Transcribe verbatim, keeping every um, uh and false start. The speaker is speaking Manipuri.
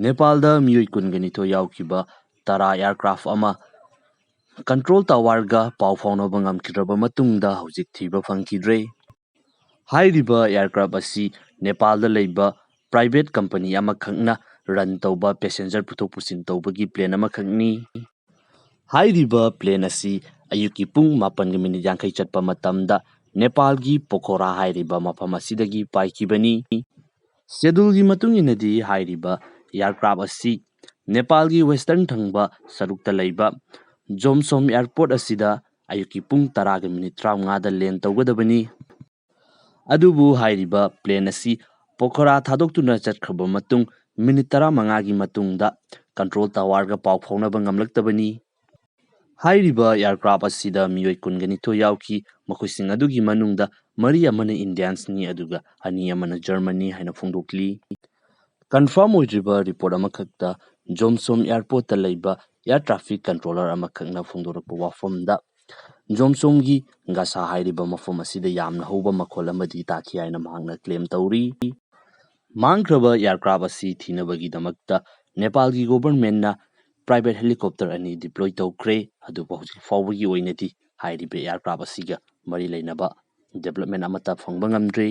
ꯅꯦꯄꯥꯜꯗ ꯃꯤꯑꯣꯏ ꯀꯨꯟꯒ ꯅꯤꯊꯣꯏ ꯌꯥꯎꯈꯤꯕ ꯇꯔꯥ ꯑꯦꯌꯔꯀ꯭ꯔꯥꯐ ꯑꯃ ꯀꯟꯇ꯭ꯔꯣꯜ ꯇꯥꯋꯔꯒ ꯄꯥꯎ ꯐꯥꯎꯅꯕ ꯉꯝꯈꯤꯗ꯭ꯔꯕ ꯃꯇꯨꯡꯗ ꯍꯧꯖꯤꯛ ꯊꯤꯕ ꯐꯪꯈꯤꯗ꯭ꯔꯦ꯫ ꯍꯥꯏꯔꯤꯕ ꯑꯦꯌꯔꯀ꯭ꯔꯥꯐ ꯑꯁꯤ ꯅꯦꯄꯥꯜꯗ ꯂꯩꯕ ꯄ꯭ꯔꯥꯏꯚꯦꯠ ꯀꯝꯄꯅꯤ ꯑꯃꯈꯛꯅ ꯔꯟ ꯇꯧꯕ ꯄꯦꯁꯦꯟꯖꯔ ꯄꯨꯊꯣꯛ ꯄꯨꯁꯤꯟ ꯇꯧꯕꯒꯤ ꯄ꯭ꯂꯦꯟ ꯑꯃꯈꯛꯅꯤ꯫ ꯍꯥꯏꯔꯤꯕ ꯄ꯭ꯂꯦꯟ ꯑꯁꯤ ꯑꯌꯨꯛꯀꯤ ꯄꯨꯡ ꯃꯥꯄꯟꯒ ꯃꯤꯅꯤꯠ ꯌꯥꯡꯈꯩ ꯆꯠꯄ ꯃꯇꯝꯗ ꯅꯦꯄꯥꯜꯒꯤ ꯄꯣꯈꯣꯔꯥ ꯍꯥꯏꯔꯤꯕ ꯃꯐꯝ ꯑꯁꯤꯗꯒꯤ ꯄꯥꯏꯈꯤꯕꯅꯤ꯫ ꯁꯦꯗꯨꯜꯒꯤ ꯃꯇꯨꯡ ꯏꯟꯅꯗꯤ ꯍꯥꯏꯔꯤꯕ ꯑꯦꯌꯔꯀ꯭ꯔꯥꯐ ꯑꯁꯤ ꯅꯦꯄꯥꯜꯒꯤ ꯋꯦꯁꯇꯔꯟ ꯊꯪꯕ ꯁꯔꯨꯛꯇ ꯂꯩꯕ ꯖꯣꯝꯁꯣꯝ ꯑꯦꯌꯔꯄꯣꯔꯠ ꯑꯁꯤꯗ ꯑꯌꯨꯛꯀꯤ ꯄꯨꯡ ꯇꯔꯥꯒ ꯃꯤꯅꯤꯠ ꯇꯔꯥꯃꯉꯥꯗ ꯂꯦꯟ ꯇꯧꯒꯗꯕꯅꯤ꯫ ꯑꯗꯨꯕꯨ ꯍꯥꯏꯔꯤꯕ ꯄ꯭ꯂꯦꯟ ꯑꯁꯤ ꯄꯣꯈꯣꯔꯥ ꯊꯥꯗꯣꯛꯇꯨꯅ ꯆꯠꯈ꯭ꯔꯕ ꯃꯇꯨꯡ ꯃꯤꯅꯤꯠ ꯇꯔꯥꯃꯉꯥꯒꯤ ꯃꯇꯨꯡꯗ ꯀꯟꯇ꯭ꯔꯣꯜ ꯇꯥꯋꯔꯒ ꯄꯥꯎ ꯐꯥꯎꯅꯕ ꯉꯝꯂꯛꯇꯕꯅꯤ꯫ ꯍꯥꯏꯔꯤꯕ ꯑꯦꯌꯔꯀ꯭ꯔꯥꯐ ꯑꯁꯤꯗ ꯃꯤꯑꯣꯏ ꯀꯨꯟꯒ ꯅꯤꯊꯣꯏ ꯌꯥꯎꯈꯤ꯫ ꯃꯈꯣꯏꯁꯤꯡ ꯑꯗꯨꯒꯤ ꯃꯅꯨꯡꯗ ꯃꯔꯤ ꯑꯃꯅ ꯏꯟꯗꯤꯌꯟꯁꯅꯤ, ꯑꯗꯨꯒ ꯑꯅꯤ ꯑꯃꯅ ꯖꯔꯃꯟꯅꯤ ꯍꯥꯏꯅ ꯐꯣꯡꯗꯣꯛꯂꯤ꯫ ꯀꯟꯐꯥꯔꯝ ꯑꯣꯏꯗ꯭ꯔꯤꯕ ꯔꯤꯄꯣꯔꯠ ꯑꯃꯈꯛꯇ ꯖꯣꯝꯁꯣꯝ ꯑꯦꯌꯔꯄꯣꯔꯠꯇ ꯂꯩꯕ ꯑꯦꯌꯔ ꯇ꯭ꯔꯥꯐꯤꯛ ꯀꯟꯇ꯭ꯔꯣꯂꯔ ꯑꯃꯈꯛꯅ ꯐꯣꯡꯗꯣꯔꯛꯄ ꯋꯥꯐꯝꯗ, ꯖꯣꯝꯁꯣꯝꯒꯤ ꯒꯥꯁꯥ ꯍꯥꯏꯔꯤꯕ ꯃꯐꯝ ꯑꯁꯤꯗ ꯌꯥꯝꯅ ꯍꯧꯕ ꯃꯈꯣꯜ ꯑꯃꯗꯤ ꯇꯥꯈꯤ ꯍꯥꯏꯅ ꯃꯍꯥꯛꯅ ꯀ꯭ꯂꯦꯝ ꯇꯧꯔꯤ꯫ ꯃꯥꯡꯈ꯭ꯔꯕ ꯑꯦꯌꯔꯀ꯭ꯔꯥꯐ ꯑꯁꯤ ꯊꯤꯅꯕꯒꯤꯗꯃꯛꯇ ꯅꯦꯄꯥꯜꯒꯤ ꯒꯣꯚꯔꯟꯃꯦꯟꯠꯅ ꯄ꯭ꯔꯥꯏꯚꯦꯠ ꯍꯦꯂꯤꯀꯣꯞꯇꯔ ꯑꯅꯤ ꯗꯤꯄ꯭ꯂꯣꯏ ꯇꯧꯈ꯭ꯔꯦ, ꯑꯗꯨꯕꯨ ꯍꯧꯖꯤꯛ ꯐꯥꯎꯕꯒꯤ ꯑꯣꯏꯅꯗꯤ ꯍꯥꯏꯔꯤꯕ ꯑꯦꯌꯔꯀ꯭ꯔꯥꯐ ꯑꯁꯤꯒ ꯃꯔꯤ ꯂꯩꯅꯕ ꯗꯦꯕꯂꯞꯃꯦꯟ ꯑꯃꯠꯇ ꯐꯪꯕ ꯉꯝꯗ꯭ꯔꯤ꯫